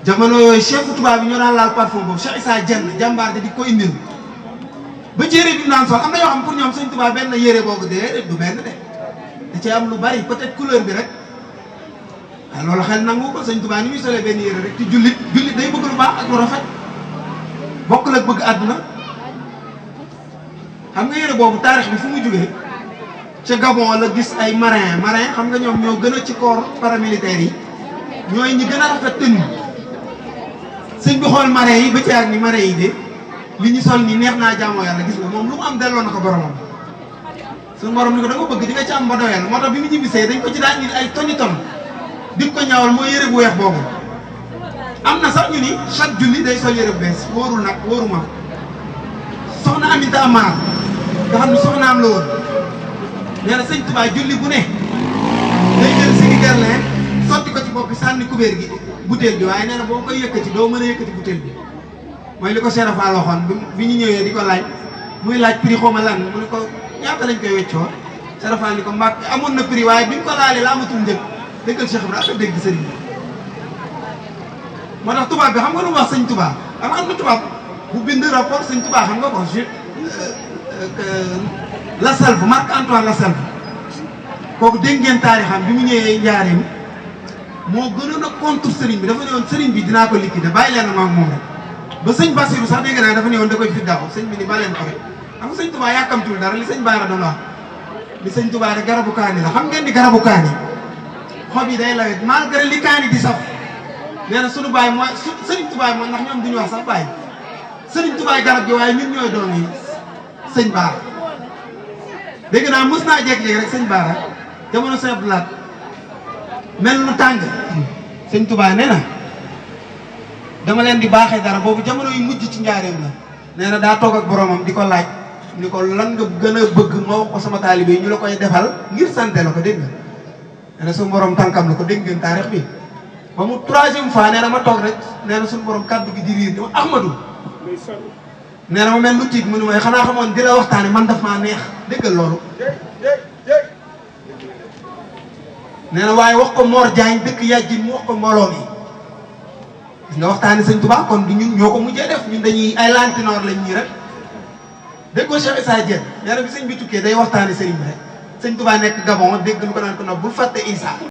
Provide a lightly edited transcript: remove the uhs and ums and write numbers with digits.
jamono yooyu chef tubaab bi ñoo daan laal parfum boobu Cheikh Issa Diène jàmbaar di ko indil ba yére bi mu naan sol am na yoo xam pour ñoom sëñ Tuubaa benn yére boobu de du benn de da cee am lu bari peut-être couleur bi rek waaw loolu xel nangu ko sëñ Tuubaa ni muy solee benn yére rek ci jullit day bëgg lu baax ak lu rafet bokkul ak bëgg àdduna xam nga yére boobu taarix bi fu mu jógee ca Gabon la gis ay marin xam nga ñoom ñoo gën a ci corps paramilitaires yi ñooy ñi gën a rafet tenue sëñ bi xool marin yi ba ci ak ni marin yi de li ñu sol ni neex naa jaamoo yàlla gis nga moom lu mu am delloo na ko boromam suñu borom ni ko da nga bëgg di nga ci am ba doyal moo tax bi mu ñibbisee dañ ko ci daan indi ay toni ton di ko ñaawal mooy yére bu weex boobu am na sax ñu ni chaque julli day sol yére bu bees wóorul nag wóoruma soxna Aminta Amar nga xam ne soxnaam la woon nee na sëñ Tuubaa julli bu ne day jël sigi gerlin sotti ko ci bopp bi sànni kubéer gi butéel bi waaye nee na boo koy yëkkati doo mën a yëkkati butéel bi mooy li ko Cheikh Fall waxoon bi ñu ñëwee di ko laaj muy laaj prix xaw ma lan mu ne ko ñaata lañ koy weccoo Cheikh Fall ni ko mbàkk amoon na prix waaye bi ñu ko laalee la amatul njëg dëggal Cheikh Ibrahima ak dégg sëriñ bi moo tax tubaab bi xam nga lu mu wax sëñ Tuubaa am na tubaab bu bind rapport sëñ Tuubaa xam nga ko Lassalve Marc Antoine Lassalve kooku dégg ngeen taarixam bi mu ñëwee njaareem moo gënoon a contre sëriñ bi dafa ne woon sëriñ bi dinaa ko liquider bàyyi leen ma ak moom rek ba sëñ Bassirou sax dégg naa dafa ne woon da koy fi daaw sëñ bi ni ba leen ko rek xam nga sëñ Tuubaa yàkkamtul dara li sëñ Baara doon wax li sëñ Tuubaa rek garabu kaani la xam ngeen di garabu kaani xob yi day lawet malgré li kaani di saf nee na sunu baay mooy sëriñ Tuubaa mooy ndax ñoom duñu wax sax baay sëriñ Tuubaa garab gi waaye ñun ñooy doon yi sëñ Baara dégg naa mës naa jékki-jékki rek sëñ Baara jamono sëñ Abdou Lahad mel lu tàng sëñ Tuubaa nee na dama leen di baaxee dara boobu jamono yu mujj ci njaareem la nee na daa toog ak boromam di ko laaj ni ko lan nga gën a bëgg ma wax ko sama taalibe yi ñu la koy defal ngir sante la ko dégg nga nee na suñu borom tànkam la ko dégg ngeen taarix bi ba mu troisième fois nee na ma toog rek nee na suñu borom kàddu gi di riir ni ma Ahmadou nee na ma mel lu tiit mu ne mooy xanaa xamoon di la waxtaane man daf maa neex déggal loolu nee na waaye wax ko Mor Diagne dëkk yàjjin mu wax ko mbooloo mi gis nga waxtaane sëñ Tuubaa kon du ñun ñoo ko mujjee def ñun dañuy ay lantinoor lañ ñii rek déggoo Cheikh Issa Diène nee na bi sëñ bi tukkee day waxtaane sëriñ bi rek sëñ Tuubaa nekk Gabon dégg lu ko naan ko nopp bul fàtte Issa